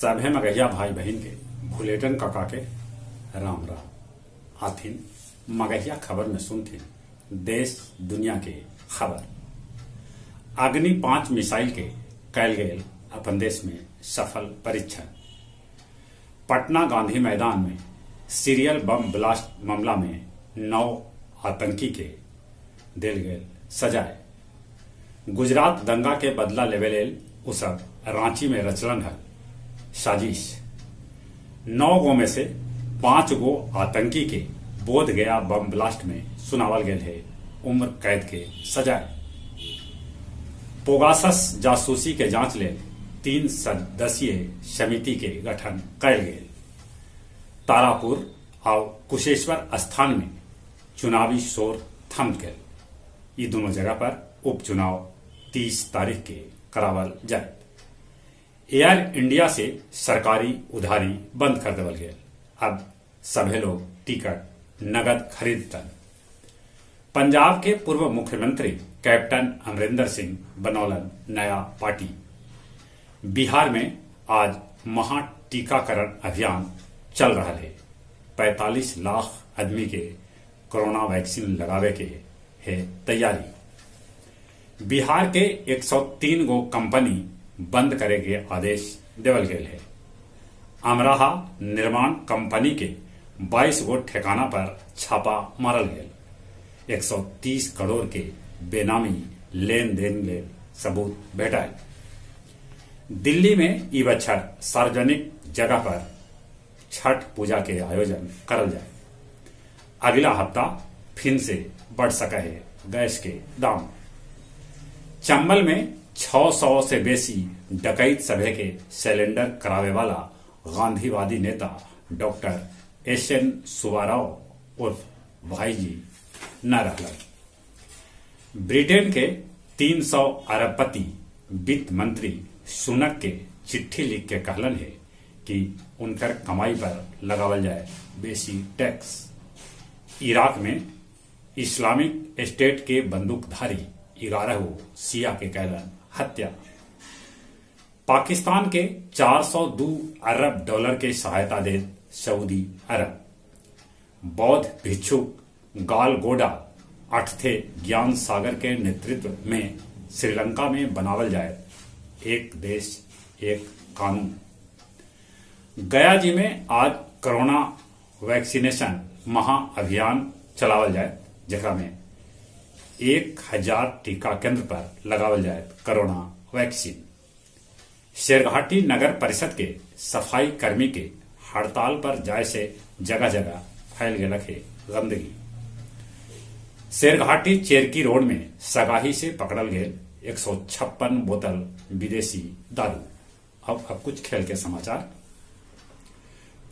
सभे मगहिया भाई बहिन के भुलेटन काका के राम राम। आथिन मगहिया खबर में सुनथिन देश दुनिया के खबर। अग्नि 5 मिसाइल के कैल गेल अपन देश में सफल परीक्षण। पटना गांधी मैदान में सीरियल बम ब्लास्ट मामला में 9 आतंकी के देल गेल सजाए। गुजरात दंगा के बदला लेवे लेल उ सब रांची में रचलन हल साजिश। 9 गो में से 5 गो आतंकी के बोध गया बम ब्लास्ट में सुनावल गेल है उम्र कैद के सजाए। पोगासस जासूसी के जांच लेल 3 सदस्यीय समिति के गठन कैल गेल। तारापुर और कुशेश्वर स्थान में चुनावी शोर थम गए। ये दोनों जगह पर उपचुनाव 30 तारीख के करावल जाए। एयर इंडिया से सरकारी उधारी बंद कर देवल गेल। अब सभे लोग टिकट नगद खरीदतन। पंजाब के पूर्व मुख्यमंत्री कैप्टन अमरिंदर सिंह बनौलन नया पार्टी। बिहार में आज महा टीकाकरण अभियान चल रहा है। 45 लाख आदमी के कोरोना वैक्सीन लगावे के है तैयारी। बिहार के 103 गो कंपनी बंद करे के आदेश देवल गेल है। अमराहा निर्माण कंपनी के 22 गो ठिकाना पर छापा मारल गेल। 130 करोड़ के बेनामी लेन then ले सबूत भेटायल। दिल्ली में ई बच्छर सार्वजनिक जगह पर छठ पूजा के आयोजन करल जाए। अगला हफ्ता फिर से बढ़ सका है गैस के दाम। चंबल में 600 से बेसी डकैत सभे के सिलेंडर करावे वाला गांधीवादी नेता डॉक्टर एस.एन. सुब्बाराव उर्फ भाईजी न रहलन। ब्रिटेन के 300 अरबपति वित्त मंत्री सुनक के चिट्ठी लिख के कहलन है कि उनकर कमाई पर लगावल जाए बेसी टैक्स। इराक में इस्लामिक स्टेट के बंदूकधारी 11 शिया के कैलन हत्या। पाकिस्तान के 402 अरब डॉलर के सहायता दे सऊदी अरब। बौद्ध भिक्षुक गालगोडा अठथे ज्ञान सागर के नेतृत्व में श्रीलंका में बनावल जाए एक देश एक कानून। गया जी में आज कोरोना वैक्सीनेशन महाअभियान चलावल जाए, जेकरा में 1000 टीका केंद्र पर लगावल जाए कोरोना वैक्सीन। शेरघाटी नगर परिषद के सफाई कर्मी के हड़ताल पर जाए से जगह जगह फैल गलक है गंदगी। शेरघाटी चेरकी रोड में सगाही से पकड़ल गए 156 बोतल विदेशी दारू। अब कुछ खेल के समाचार।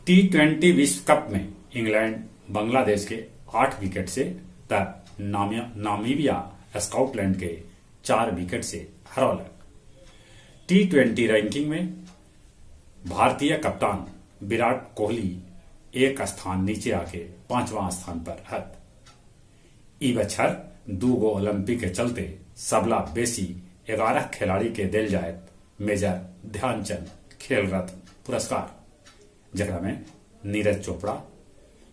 T20 विश्व कप में इंग्लैंड बांग्लादेश के 8 विकेट से त नामीबिया स्कॉटलैंड के 4 विकेट से हरौलक। T20 ranking में भारतीय कप्तान विराट कोहली 1 स्थान नीचे आके 5वां स्थान पर हत। ई बछर 2 गो ओलंपिक के चलते सबला बेसी 11 खिलाड़ी के दिल जाए मेजर ध्यानचंद खेल रत्न पुरस्कार, जकरा में नीरज चोपड़ा,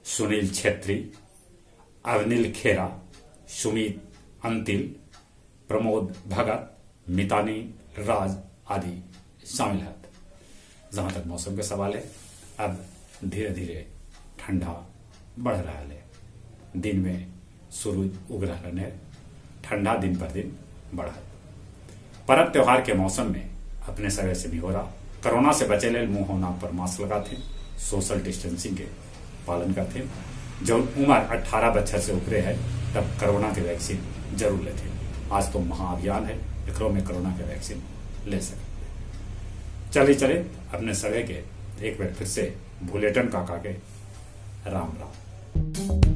सुनील छेत्री, अवनील खेरा, सुमित अंतिल, प्रमोद भगत, मितानी राज आदि शामिल है। जहां तक मौसम के सवाल है, अब धीरे धीरे ठंडा बढ़ रहा है। दिन में सूरज उग रहा है, ठंडा दिन पर दिन बढ़ा। पर्व त्योहार के मौसम में अपने सवे से भी हो रहा कोरोना से बचे लेल मुंह और नाक पर मास्क लगाते, सोशल डिस्टेंसिंग के पालन करते। जो उम्र 18 बच्चर से ऊपरे है तब कोरोना के वैक्सीन जरूर लेते। आज तो महाअभियान है, एकरों में कोरोना के वैक्सीन ले सकते। चले चले अपने सभी के एक बार फिर से भुलेटन काका के राम राम।